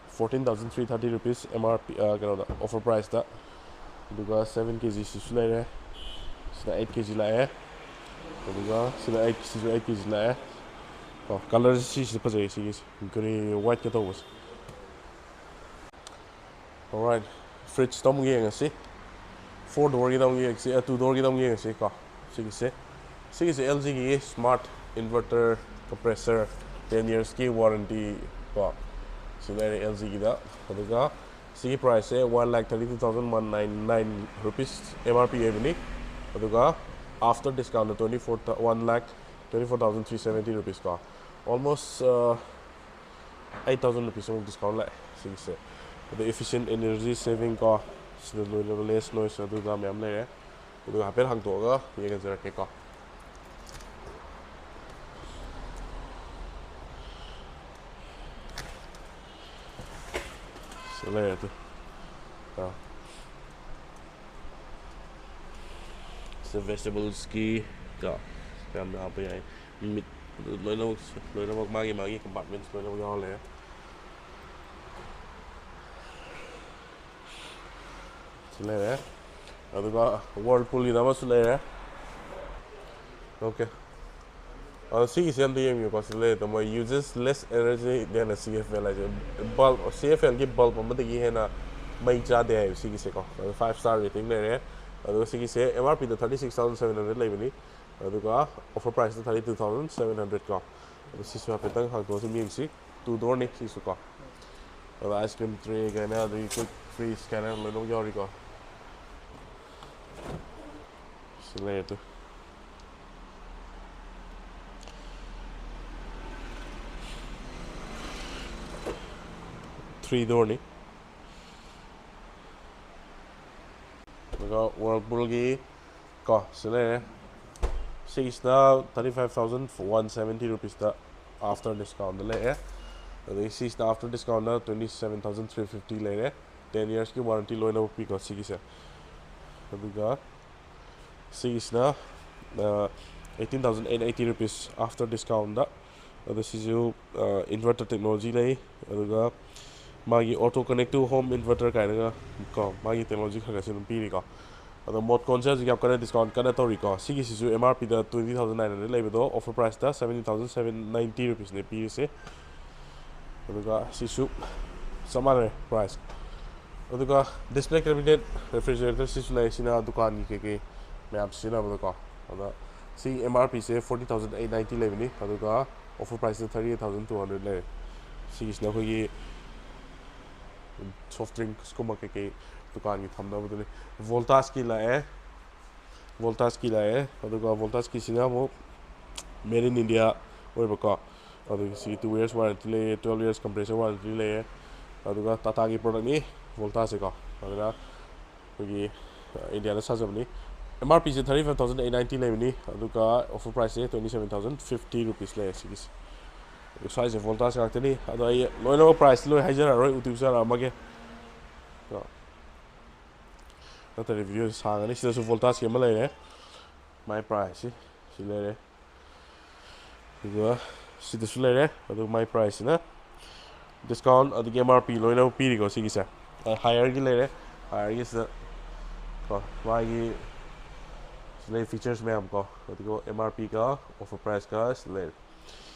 fourteen thousand three thirty rupees M R P, ꯑ, ꯀꯩꯅꯣꯗ, offer price ꯇ꯫ ꯑꯗꯨꯒ seven K G ꯁꯤꯁꯨ ꯂꯩꯔꯦ, ꯁꯤꯅ eight K G ꯂꯥꯛꯑꯦ꯫ ꯑꯗꯨꯒ ꯁꯤꯅ eight, ꯁꯤꯁꯨ eight K G ꯂꯥꯛꯑꯦ꯫ ꯀꯣ, colour ꯁꯤꯁꯤꯗ ꯐꯖꯩ, ꯁꯤꯒꯤꯁꯦ grey white ꯀ ꯇꯧꯕꯁꯦ꯫ Alright, fridge ꯇ ꯑꯃꯨꯛ ꯌꯦꯡꯉꯁꯤ꯫ Four door ꯒꯤꯗ ꯑꯃꯨꯛ ꯌꯦꯡꯁꯤ, ꯑ, two door ꯒꯤꯗ ꯑꯃꯨꯛ ꯌꯦꯡꯉꯁꯤ ꯀꯣ꯫ ꯁꯤꯒꯤꯁꯦ, ꯁꯤꯒꯤꯁꯦ L G ꯒꯤ smart inverter, compressor, ten years ꯀꯤ warranty ꯀꯣ꯫ ꯁꯤ ꯂꯩꯔꯦ L G ꯒꯤꯗ꯫ ꯑꯗꯨꯒ ꯁꯤꯒꯤ price ꯁꯦ one lakh thirty two thousand one nine nine rupees M R P ꯑꯣꯏꯕꯅꯤ꯫ ꯑꯗꯨꯒ after discount ꯇ twenty four, one lakh twenty four thousand three seventy rupees ꯀꯣ꯫ Almost, ꯑ, eight thousand rupees ꯑꯃꯨꯛ discount ꯂꯥꯛꯑꯦ ꯁꯤꯒꯤꯁꯦ꯫ ꯑꯗꯩ efficient energy saving ꯀꯣ, ꯁꯤꯗ ꯂꯣꯏꯅꯕ less noise ꯑꯗꯨꯗ ꯃꯌꯥꯝ ꯂꯩꯔꯦ꯫ ꯑꯗꯨꯒ ꯍꯥꯏꯐꯦꯠ ꯍꯥꯡꯗꯣꯛꯑꯒ ꯌꯦꯡꯍꯟꯖꯔꯛꯀꯦꯀꯣ꯫ ꯁꯤ ꯂꯩꯔꯦ ꯑꯗꯨ꯫ ꯑꯥ꯫ ꯁꯤ vegetables ꯀꯤ ꯀꯣ, ꯌꯥꯝꯅ ꯍꯥꯞꯄ ꯌꯥꯏ꯫ Meat ꯂꯣꯏꯅꯃꯛ, ꯂꯣꯏꯅꯃꯛ ꯃꯥꯒꯤ, ꯃꯥꯒꯤ compartments ꯂꯣꯏꯅꯃꯛ ꯌꯥꯎꯍꯜꯂꯦ꯫ ꯁꯤ ꯂꯩꯔꯦ꯫ ꯑꯗꯨꯒ Whirlpool ꯒꯤꯗ ꯑꯃꯁꯨ ꯂꯩꯔꯦ꯫ Okay꯫ ꯑꯗꯣ ꯁꯤꯒꯤꯁꯦ ꯑꯝꯇ ꯌꯦꯡꯕꯤꯌꯨꯀꯣ, ꯁꯤꯗ ꯂꯩꯔꯦ꯫ ꯃꯣꯏ uses less energy than a C F L ꯍꯥꯏꯁꯦ꯫ Bulb, C F L ꯒꯤ bulb ꯑꯃꯗꯒꯤ ꯍꯦꯟꯅ ꯃꯩ ꯆꯥꯗꯦ ꯍꯥꯏꯕ ꯁꯤꯒꯤꯁꯦꯀꯣ꯫ ꯑꯗꯣ five star rating ꯂꯩꯔꯦ꯫ ꯑꯗꯨꯒ ꯁꯤꯒꯤꯁꯦ ꯑꯦꯝ ꯑꯥꯔ ꯄꯤꯗ thirty six thousand seven hundred ꯂꯩꯕꯅꯤ, ꯑꯗꯨꯒ ꯑꯣꯐꯔ ꯄ꯭ꯔꯥꯏꯁꯇ thirty two thousand seven hundred ꯀꯣ꯫ ꯑꯗꯣ ꯁꯤꯁꯨ ꯍꯥꯏꯐꯦꯠꯇꯪ ꯍꯥꯡꯗꯣꯛꯑꯁꯤ ꯌꯦꯡꯁꯤ꯫ ꯇꯨ ꯗꯣꯔꯅꯤ ꯁꯤꯁꯨ ꯀꯣ꯫ ꯑꯗꯣ ꯑꯥꯏꯁ ꯀ꯭ꯔꯤꯝ ꯇ꯭ꯔꯦ ꯀꯥꯏꯅ, ꯑꯗꯒꯤ ꯀꯨꯏꯛ ꯐ꯭ꯔꯤ ꯁ꯭ꯀꯦꯅꯔ ꯂꯣꯏꯅꯃꯛ ꯌꯥꯎꯔꯤꯀꯣ꯫ ꯁꯤ ꯂꯩꯔꯦ ꯇꯨ꯫ ꯊ꯭ꯔꯤ ꯗꯣꯔꯅꯤ꯫ ꯑꯗꯨꯒ ꯋꯥꯔꯜꯄꯨꯜꯒꯤ ꯀꯣ, ꯁꯤ ꯂꯩꯔꯦ꯫ ꯁꯤꯒꯤꯁꯤꯅ thirty five thousand one seventy ꯔꯨꯄꯤꯁꯇ ꯑꯥꯐꯇꯔ ꯗꯤꯁꯀꯥꯎꯟꯗ ꯂꯩꯔꯦ꯫ ꯑꯗꯒꯤ ꯁꯤꯁꯤꯅ after discount twenty seven thousand three fifty ꯂꯩꯔꯦ꯫ ꯇꯦꯟ ꯌꯔꯁꯀꯤ ꯋꯥꯔꯦꯟꯇꯤ ꯂꯣꯏꯅꯃꯛ ꯄꯤꯀꯣ ꯁꯤꯒꯤꯁꯦ꯫ ꯑꯗꯨꯒ ꯁꯤꯒꯤꯁꯤꯅ eighteen thousand eight eighty rupees after discount. ꯑꯗꯣ ꯁꯤꯁꯨ ꯏꯟꯚꯔꯇꯔ ꯇꯦꯛꯅꯣꯂꯣꯖꯤ ꯂꯩ, ꯑꯗꯨꯒ ꯃꯥꯒꯤ auto connect to home inverter ꯀꯥꯏꯅꯒ ꯀꯣ, ꯃꯥꯒꯤ ꯇꯦꯛꯅꯣꯂꯣꯖꯤ ꯈꯔ ꯈꯔꯁꯨ ꯑꯗꯨꯝ ꯄꯤꯔꯤꯀꯣ꯫ ꯑꯗꯣ ꯃꯣꯠꯀꯣꯟꯁꯦ ꯍꯧꯖꯤꯛ ꯌꯥꯝ ꯀꯟꯅ ꯗꯤꯁꯀꯥꯎꯟ ꯀꯟꯅ ꯇꯧꯔꯤꯀꯣ꯫ ꯁꯤꯒꯤꯁꯤꯁꯨ ꯑꯦꯝ ꯑꯥꯔ ꯄꯤꯗ ꯇ꯭ꯋꯦꯟꯇꯤ ꯊꯥꯎꯖꯟ ꯅꯥꯏꯟ ꯍꯟꯗ꯭ꯔꯦꯗ ꯂꯩꯕꯗꯣ ꯑꯣꯐꯔ ꯄ꯭ꯔꯥꯏꯁꯇ ꯁꯕꯦꯟꯇꯤꯟ ꯊꯥꯎꯖꯟ ꯁꯕꯦꯟ ꯅꯥꯏꯟꯇꯤ ꯔꯨꯄꯤꯁꯅꯦ ꯄꯤꯔꯤꯁꯦ꯫ ꯑꯗꯨꯒ ꯁꯤꯁꯨ ꯆꯞ ꯃꯥꯟꯅꯔꯦ ꯄ꯭ꯔꯥꯏꯁ꯫ ꯑꯗꯨꯒ ꯗꯤꯁꯄ꯭ꯂꯦ ꯀꯦꯕꯤꯅꯦꯠ ꯔꯦꯐ꯭ꯔꯤꯖꯔꯦꯇꯔ ꯁꯤꯁꯨ ꯂꯩ, ꯁꯤꯅ ꯗꯨꯀꯥꯟꯒꯤ ꯀꯩꯀꯩ ꯃꯌꯥꯝ ꯁꯤꯖꯤꯟꯅꯕꯗꯀꯣ꯫ ꯑꯗ ꯁꯤ ꯑꯦꯝ ꯑꯥꯔ ꯄꯤꯁꯦ ꯐꯣꯔꯇꯤ ꯊꯥꯎꯖꯟ ꯑꯩꯠ ꯅꯥꯏꯟꯇꯤ ꯂꯩꯕꯅꯤ, ꯑꯗꯨꯒ ꯑꯣꯐꯔ ꯄ꯭ꯔꯥꯏꯁꯇ thirty eight thousand two hundred ꯂꯩꯔꯦ꯫ ꯁꯤꯒꯤꯁꯤꯅ ꯑꯩꯈꯣꯏꯒꯤ ꯁꯣꯐ ꯗ꯭ꯔꯤꯡꯁꯀꯨꯝꯕ ꯀꯩꯀꯩ ꯗꯨꯀꯥꯟꯒꯤ ꯊꯝꯅꯕꯗꯨꯅꯤ꯫ ꯚꯣꯜꯇꯥꯁꯀꯤ ꯂꯥꯛꯑꯦ, ꯚꯣꯜꯇꯥꯁꯀꯤ ꯂꯥꯛꯑꯦ꯫ ꯑꯗꯨꯒ ꯚꯣꯜꯇꯥꯁꯀꯤꯁꯤꯅ ꯑꯃꯨꯛ made in India ꯑꯣꯏꯕꯀꯣ꯫ ꯑꯗꯨꯒ ꯁꯤ ꯇꯨ ꯌꯔꯁ ꯋꯥꯔꯦꯟꯇꯤ ꯂꯩꯌꯦ, ꯇ꯭ꯋꯦꯜꯞ ꯌꯔꯁ ꯀꯝꯄ꯭ꯔꯦꯁꯔ ꯋꯥꯔꯦꯟꯇꯤ ꯂꯩꯌꯦ꯫ ꯑꯗꯨꯒ ꯇꯥꯇꯥꯒꯤ ꯄ꯭ꯔꯗꯛꯅꯤ ꯚꯣꯜꯇꯥꯁꯁꯦꯀꯣ꯫ ꯑꯗꯨꯅ ꯑꯩꯈꯣꯏꯒꯤ ꯏꯟꯗꯤꯌꯥꯗ ꯁꯥꯖꯕꯅꯤ꯫ ꯑꯦꯝ ꯑꯥꯔ ꯄꯤꯁꯦ thirty five thousand eight ninety ꯂꯩꯕꯅꯤ, ꯑꯗꯨꯒ ꯑꯣꯐꯔ ꯄ꯭ꯔꯥꯏꯁꯁꯦ twenty seven thousand fifty rupees ꯂꯩꯌꯦ ꯁꯤꯒꯤꯁꯦ꯫ ꯑꯗꯨ ꯁ꯭ꯋꯥꯏꯁꯦ ꯚꯣꯜꯇꯥꯁ ꯉꯥꯛꯇꯅꯤ꯫ ꯑꯗꯣ ꯑꯩ ꯂꯣꯏꯅꯃꯛ ꯄ꯭ꯔꯥꯏꯁꯇꯤ ꯂꯣꯏ ꯍꯥꯏꯖꯔꯛꯑꯔꯣꯏ, ꯎꯇꯤ ꯎꯆꯥꯔꯛꯑꯝꯃꯒꯦ꯫ ꯀꯣ꯫ ꯅꯠꯇ꯭ꯔꯗꯤ ꯚꯤꯗꯤꯑꯣꯁꯦ ꯁꯥꯡꯉꯅꯤ꯫ ꯁꯤꯗꯁꯨ ꯚꯣꯜꯇꯥꯁꯀꯤ ꯑꯃ ꯂꯩꯔꯦ꯫ ꯃꯥꯏ ꯄ꯭ꯔꯥꯏꯁꯁꯤ ꯁꯤ ꯂꯩꯔꯦ꯫ ꯑꯗꯨꯒ ꯁꯤꯗꯁꯨ ꯂꯩꯔꯦ꯫ ꯑꯗꯨꯒ ꯃꯥꯏ ꯄ꯭ꯔꯥꯏꯁꯁꯤꯅ ꯗꯤꯁꯀꯥꯎꯟ ꯑꯗꯒꯤ ꯑꯦꯝ ꯑꯥꯔ ꯄꯤ ꯂꯣꯏꯅꯃꯛ ꯄꯤꯔꯤꯀꯣ ꯁꯤꯒꯤꯁꯦ꯫ ꯍꯥꯏꯌꯔꯒꯤ ꯂꯩꯔꯦ꯫ ꯍꯥꯏꯌꯔꯒꯤꯁꯤꯗ ꯀꯣ ꯃꯥꯒꯤ ꯁꯤ ꯂꯩ ꯐꯤꯆꯔꯁ ꯃꯌꯥꯝ ꯀꯣ꯫ ꯑꯗꯨꯒ ꯑꯦꯝ ꯑꯥꯔ ꯄꯤꯒ ꯑꯣꯐꯔ ꯄ꯭ꯔꯥꯏꯁꯀ ꯁꯤ ꯂꯩꯔꯦ꯫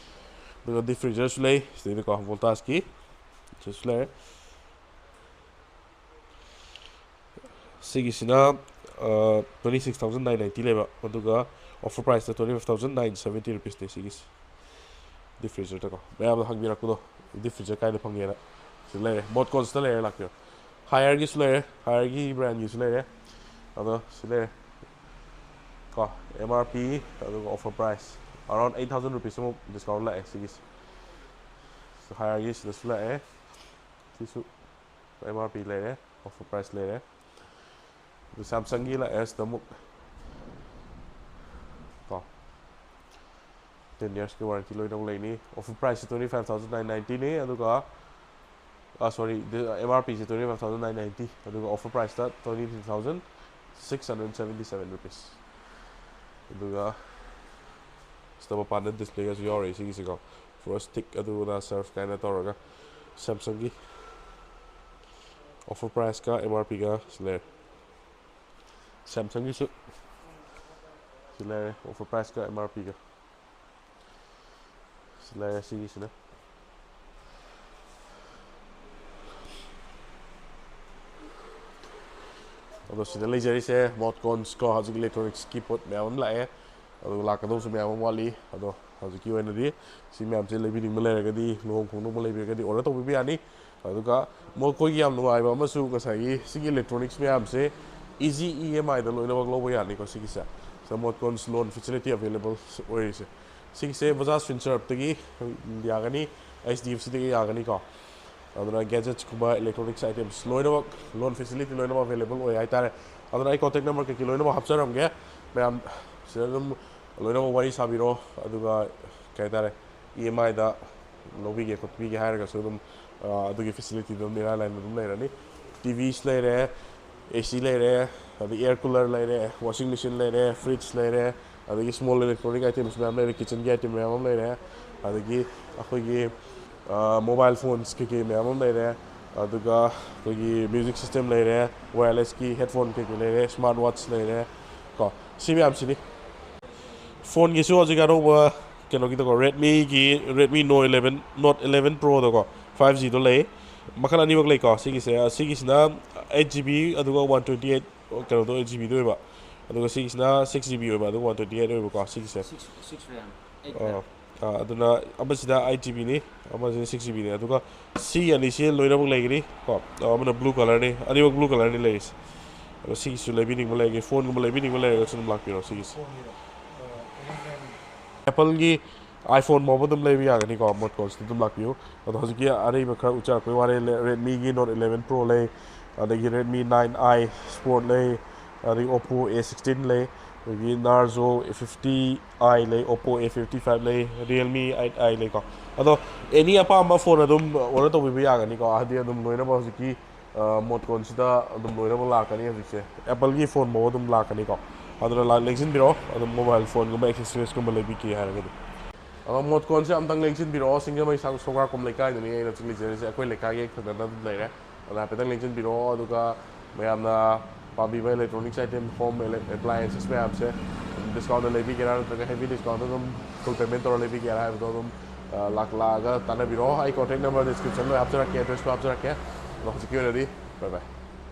ꯑꯗꯨꯒ ꯗꯤꯞ ꯐ꯭ꯔꯤꯖꯔꯁꯨ ꯂꯩ ꯁꯤꯗꯩꯗꯀꯣ, ꯚꯣꯜꯇꯥꯁꯀꯤ ꯁꯤꯁꯨ ꯂꯩꯔꯦ꯫ ꯁꯤꯒꯤꯁꯤꯅ twenty six thousand nine ninety ꯂꯩꯕ, ꯑꯗꯨꯒ offer priceꯇ twenty five thousand nine seventy rupeesꯅꯦ ꯁꯤꯒꯤꯁꯦ꯫ Deep freezerꯗꯀꯣ, ꯃꯌꯥꯝꯅ ꯍꯪꯕꯤꯔꯛꯄꯗꯣ, deep freezer ꯀꯥꯏꯗ ꯐꯪꯒꯦꯅ꯫ ꯁꯤ ꯂꯩꯔꯦ, ꯃꯣꯠꯀꯣꯟꯁꯇ ꯂꯩꯔꯦ, ꯂꯥꯛꯄꯤꯔꯣ꯫ Haier ꯒꯤꯁꯨ ꯂꯩꯔꯦ, Haier ꯒꯤ brand ꯒꯤꯁꯨ ꯂꯩꯔꯦ꯫ ꯑꯗꯣ ꯁꯤ ꯂꯩꯔꯦ ꯀꯣ, M R P ꯑꯗꯨꯒ offer price around eight thousand rupees ꯑꯃꯨꯛ discount ꯂꯥꯛꯑꯦ ꯁꯤꯒꯤꯁꯦ꯫ Haier ꯒꯤ ꯁꯤꯗꯁꯨ ꯂꯥꯛꯑꯦ, ꯁꯤꯁꯨ M R P ꯂꯩꯔꯦ, offer price ꯂꯩꯔꯦ꯫ ꯑꯗꯨ Samsung ꯒꯤ ꯂꯥꯛꯑꯦ ꯁꯤꯗ ꯑꯃꯨꯛ ꯀꯣ, ten years ꯀꯤ warranty ꯂꯣꯏꯅꯃꯛ ꯂꯩꯅꯤ꯫ Offer price ꯁꯤ twenty five thousand nine ninety ꯅꯤ, ꯑꯗꯨꯒ ꯑꯥ, sorry, M R P ꯁꯤ twenty five thousand nine ninety, ꯑꯗꯨꯒ offer priceꯇ twenty three thousand six hundred seventy seven rupees꯫ ꯑꯗꯨꯒ ꯁꯤꯗ ꯃꯄꯥꯟꯗ displayꯒꯁꯨ ꯌꯥꯎꯔꯛꯑꯦ ꯁꯤꯒꯤꯁꯤꯀꯣ, Frost Stick ꯑꯗꯨ ꯑꯗꯥ serve ꯀꯥꯏꯅ ꯇꯧꯔꯒ꯫ Samsung ꯒꯤ offer priceꯀ M R Pꯒ ꯁꯤ ꯂꯩꯔꯦ꯫ Samsung ꯒꯤꯁꯨ ꯁꯤ ꯂꯩꯔꯦ, offer priceꯀ M R Pꯒ꯫ ꯁꯤ ꯂꯩꯔꯦ ꯁꯤꯒꯤꯁꯤꯅ꯫ ꯑꯗꯣ ꯁꯤꯗ ꯂꯩꯖꯔꯤꯁꯦ ꯃꯣꯠꯀꯣꯟꯁ ꯀꯣ, ꯍꯧꯖꯤꯛ electronics ꯀꯤ ꯄꯣꯠ ꯃꯌꯥꯝ ꯑꯃ ꯂꯥꯛꯑꯦ, ꯑꯗꯨꯒ ꯂꯥꯛꯀꯗꯧꯕꯁꯨ ꯃꯌꯥꯝ ꯑꯃ ꯋꯥꯠꯂꯤ꯫ ꯑꯗꯣ ꯍꯧꯖꯤꯛꯀꯤ ꯑꯣꯏꯅꯗꯤ ꯁꯤ ꯃꯌꯥꯝꯁꯦ ꯂꯩꯕꯤꯅꯤꯡꯕ ꯂꯩꯔꯒꯗꯤ, ꯂꯨꯍꯣꯡ ꯈꯣꯡꯗꯣꯡꯕ ꯂꯩꯕꯤꯔꯒꯗꯤ order ꯇꯧꯕꯤꯕ ꯌꯥꯅꯤ꯫ ꯑꯗꯨꯒ ꯃꯈꯣꯏꯒꯤ ꯌꯥꯝ ꯅꯨꯡꯉꯥꯏꯕ ꯑꯃꯁꯨ, ꯉꯁꯥꯏꯒꯤ ꯁꯤꯒꯤ electronics ꯃꯌꯥꯝꯁꯦ easy E M I ꯗ ꯂꯣꯏꯅꯃꯛ ꯂꯧꯕ ꯌꯥꯅꯤꯀꯣ ꯁꯤꯒꯤꯁꯦ꯫ ꯁꯤꯗ ꯃꯣꯠꯀꯣꯟꯁ loan facility available ꯑꯣꯏꯔꯤꯁꯦ꯫ ꯁꯤꯒꯤꯁꯦ Bajaj Finserv ꯇꯒꯤ ꯌꯥꯒꯅꯤ, H D F C ꯗꯒꯤ ꯌꯥꯒꯅꯤꯀꯣ꯫ ꯑꯗꯨꯅ gadgets ꯀꯨꯝꯕ, electronics items ꯂꯣꯏꯅꯃꯛ loan facility ꯂꯣꯏꯅꯃꯛ available ꯑꯣꯏ ꯍꯥꯏꯇꯥꯔꯦ꯫ ꯑꯗꯨꯅ ꯑꯩ contact number ꯀꯩꯀꯩ ꯂꯣꯏꯅꯃꯛ ꯍꯥꯞꯆꯔꯝꯒꯦ, ꯃꯌꯥꯝ ꯁꯤꯗ ꯑꯗꯨꯝ ꯂꯣꯏꯅꯃꯛ ꯋꯥꯔꯤ ꯁꯥꯕꯤꯔꯣ꯫ ꯑꯗꯨꯒ ꯀꯩ ꯍꯥꯏꯇꯥꯔꯦ, E M I ꯗ ꯂꯧꯕꯤꯒꯦ ꯈꯣꯠꯄꯤꯒꯦ ꯍꯥꯏꯔꯒꯁꯨ ꯑꯗꯨꯝ, ꯑ, ꯑꯗꯨꯒꯤ facility ꯗꯣ ꯑꯗꯨꯝ ꯏꯔꯥꯏ ꯂꯥꯏꯅ ꯑꯗꯨꯝ ꯂꯩꯔꯅꯤ꯫ T Vs ꯂꯩꯔꯦ, A C ꯂꯩꯔꯦ, ꯑꯗꯒꯤ air cooler ꯂꯩꯔꯦ, washing machine ꯂꯩꯔꯦ, fridge ꯂꯩꯔꯦ, ꯑꯗꯒꯤ small electronic items ꯃꯌꯥꯝ ꯂꯩꯔꯦ, kitchen ꯒꯤ item ꯃꯌꯥꯝ ꯑꯃ ꯂꯩꯔꯦ, ꯑꯗꯒꯤ ꯑꯩꯈꯣꯏꯒꯤ, ꯑ, mobile phones ꯀꯩꯀꯩ ꯃꯌꯥꯝ ꯑꯃ ꯂꯩꯔꯦ, ꯑꯗꯨꯒ ꯑꯩꯈꯣꯏꯒꯤ music system ꯂꯩꯔꯦ, wireless ꯀꯤ headphone ꯀꯩꯀꯩ ꯂꯩꯔꯦ, smart watch ꯂꯩꯔꯦ ꯀꯣ, ꯁꯤ ꯃꯌꯥꯝꯁꯤꯅꯤ꯫ Phone ꯒꯤꯁꯨ ꯍꯧꯖꯤꯛ ꯑꯅꯧꯕ ꯀꯩꯅꯣꯒꯤꯗꯀꯣ, Redmi ꯒꯤ, Redmi Note eleven, Note eleven Pro ꯗꯀꯣ, five G ꯗꯣ ꯂꯩ꯫ ꯃꯈꯜ ꯑꯅꯤꯃꯛ ꯂꯩꯀꯣ꯫ ꯁꯤꯒꯤꯁꯦ, ꯁꯤꯒꯤꯁꯤꯅ eight G B ꯑꯗꯨꯒ one twenty eight ꯀꯩꯅꯣꯗꯣ, ꯑꯩꯠ ꯖꯤ ꯕꯤꯗꯣ ꯑꯣꯏꯕ꯫ ꯑꯗꯨꯒ ꯁꯤꯒꯤꯁꯤꯅ ꯁꯤꯛꯁ ꯖꯤ ꯕꯤ ꯑꯣꯏꯕ, ꯑꯗꯨꯒ ꯋꯥꯟ ꯇ꯭ꯋꯦꯟꯇꯤ ꯑꯩꯠ ꯑꯣꯏꯕꯀꯣ ꯁꯤꯒꯤꯁꯦ꯫ Six six RAM. Eight ꯑꯥ, RAM. ꯑꯥ, ꯑꯗꯨꯅ ꯑꯃꯁꯤꯅ ꯑꯩꯠ ꯖꯤ ꯕꯤꯅꯤ, ꯑꯃꯁꯤꯅ ꯁꯤꯛꯁ ꯖꯤ ꯕꯤꯅꯤ꯫ ꯑꯗꯨꯒ ꯁꯤ ꯑꯅꯤꯁꯤ ꯂꯣꯏꯅꯃꯛ ꯂꯩꯒꯅꯤ ꯀꯣ꯫ ꯑꯥ, ꯑꯃꯅ ꯕ꯭ꯂꯨ ꯀꯂꯔꯅꯤ, ꯑꯅꯤꯃꯛ ꯕ꯭ꯂꯨ ꯀꯂꯔꯅꯤ ꯂꯩꯔꯤꯁꯦ꯫ ꯑꯗꯣ ꯁꯤꯒꯤꯁꯨ ꯂꯩꯕꯤꯅꯤꯡꯕ ꯂꯩꯔꯒꯦ, ꯐꯣꯟꯒꯨꯝꯕ ꯂꯩꯕꯤꯅꯤꯡꯕ ꯂꯩꯔꯒꯁꯨ ꯑꯗꯨꯝ ꯂꯥꯛꯄꯤꯔꯣ ꯁꯤꯒꯤꯁꯦ꯫ ꯑꯦꯄꯜꯒꯤ iPhone ꯐꯥꯎꯕ ꯑꯗꯨꯝ ꯂꯩꯕ ꯌꯥꯒꯅꯤꯀꯣ, ꯃꯣꯠ ꯀꯣꯟꯁꯤꯗ ꯑꯗꯨꯝ ꯂꯥꯛꯄꯤꯌꯨ꯫ ꯑꯗꯣ ꯍꯧꯖꯤꯛꯀꯤ ꯑꯔꯩꯕ ꯈꯔ ꯎꯠꯆꯔꯛꯄꯒꯤ ꯋꯥꯅꯤ, ꯔꯦꯗꯃꯤꯒꯤ Note eleven Pro ꯂꯩ, ꯑꯗꯒꯤ Redmi nine i Sport ꯂꯩ, ꯑꯗꯒꯤ Oppo A sixteen ꯂꯩ, ꯑꯗꯒꯤ Narzo fifty i ꯂꯩ, Oppo A fifty five ꯂꯩ, Realme eight i ꯂꯩꯀꯣ꯫ ꯑꯗꯣ ꯑꯦꯅꯤ ꯑꯄꯥꯝꯕ ꯐꯣꯟ ꯑꯗꯨꯝ ꯑꯣꯔꯗꯔ ꯇꯧꯕꯤꯕ ꯌꯥꯒꯅꯤꯀꯣ, ꯍꯥꯏꯗꯤ ꯑꯗꯨꯝ ꯂꯣꯏꯅꯃꯛ ꯍꯧꯖꯤꯛꯀꯤ ꯃꯣꯠ ꯀꯣꯟꯁꯤꯗ ꯑꯗꯨꯝ ꯂꯣꯏꯅꯃꯛ ꯂꯥꯛꯀꯅꯤ ꯍꯧꯖꯤꯛꯁꯦ꯫ ꯑꯦꯄꯜꯒꯤ ꯐꯣꯟ ꯐꯥꯎꯕ ꯑꯗꯨꯝ ꯂꯥꯛꯀꯅꯤꯀꯣ꯫ ꯑꯗꯨꯅ ꯂꯥꯛ ꯂꯦꯡꯁꯤꯟꯕꯤꯔꯛꯑꯣ, ꯑꯗꯨꯝ ꯃꯣꯕꯥꯏꯜ ꯐꯣꯟꯒꯨꯝꯕ ꯑꯦꯛꯁꯦꯁꯔꯤꯁꯀꯨꯝꯕ ꯂꯩꯕꯤꯒꯦ ꯍꯥꯏꯔꯒꯗꯤ꯫ ꯑꯗꯣ ꯃꯣꯠ ꯀꯣꯟꯁꯦ ꯑꯝꯇꯪ ꯂꯦꯡꯁꯤꯟꯕꯤꯔꯛꯑꯣ, ꯁꯤꯡꯖꯃꯩ ꯁꯪ-, ꯁꯣꯒꯥꯔꯀꯣꯝ ꯂꯩꯀꯥꯏꯗꯨꯅꯤ ꯑꯩꯅ ꯍꯧꯖꯤꯛ ꯂꯩꯖꯔꯤꯁꯦ, ꯑꯩꯈꯣꯏ ꯂꯩꯀꯥꯏꯒꯤ ꯍꯦꯛ ꯊꯪꯅꯅ ꯑꯗꯨꯝ ꯂꯩꯔꯦ꯫ ꯑꯗꯣ ꯍꯥꯏꯐꯦꯠꯇꯪ ꯂꯦꯡꯁꯤꯟꯕꯤꯔꯛꯑꯣ, ꯑꯗꯨꯒ ꯃꯌꯥꯝꯅ ꯄꯥꯝꯕꯤꯕ electronics item, home appliances ꯃꯌꯥꯝꯁꯦ ꯗꯤꯁꯀꯥꯎꯟꯗ ꯂꯩꯕꯤꯒꯦꯔꯥ ꯅꯠꯇ꯭ꯔꯒ heavy discount ꯑꯗꯨꯝ full payment ꯇꯧꯔ ꯂꯩꯕꯤꯒꯦꯔꯥ ꯍꯥꯏꯕꯗꯣ ꯑꯗꯨꯝ, ꯑ, ꯂꯥꯛ-, ꯂꯥꯛꯑꯒ ꯇꯥꯟꯅꯕꯤꯔꯛꯑꯣ꯫ ꯑꯩ contact number description ꯗ ꯍꯥꯞꯆꯔꯛꯀꯦ, address ꯁꯨ ꯍꯥꯞꯆꯔꯛꯀꯦ꯫ ꯑꯗꯣ ꯍꯧꯖꯤꯛꯀꯤ ꯑꯣꯏꯅꯗꯤ bye bye꯫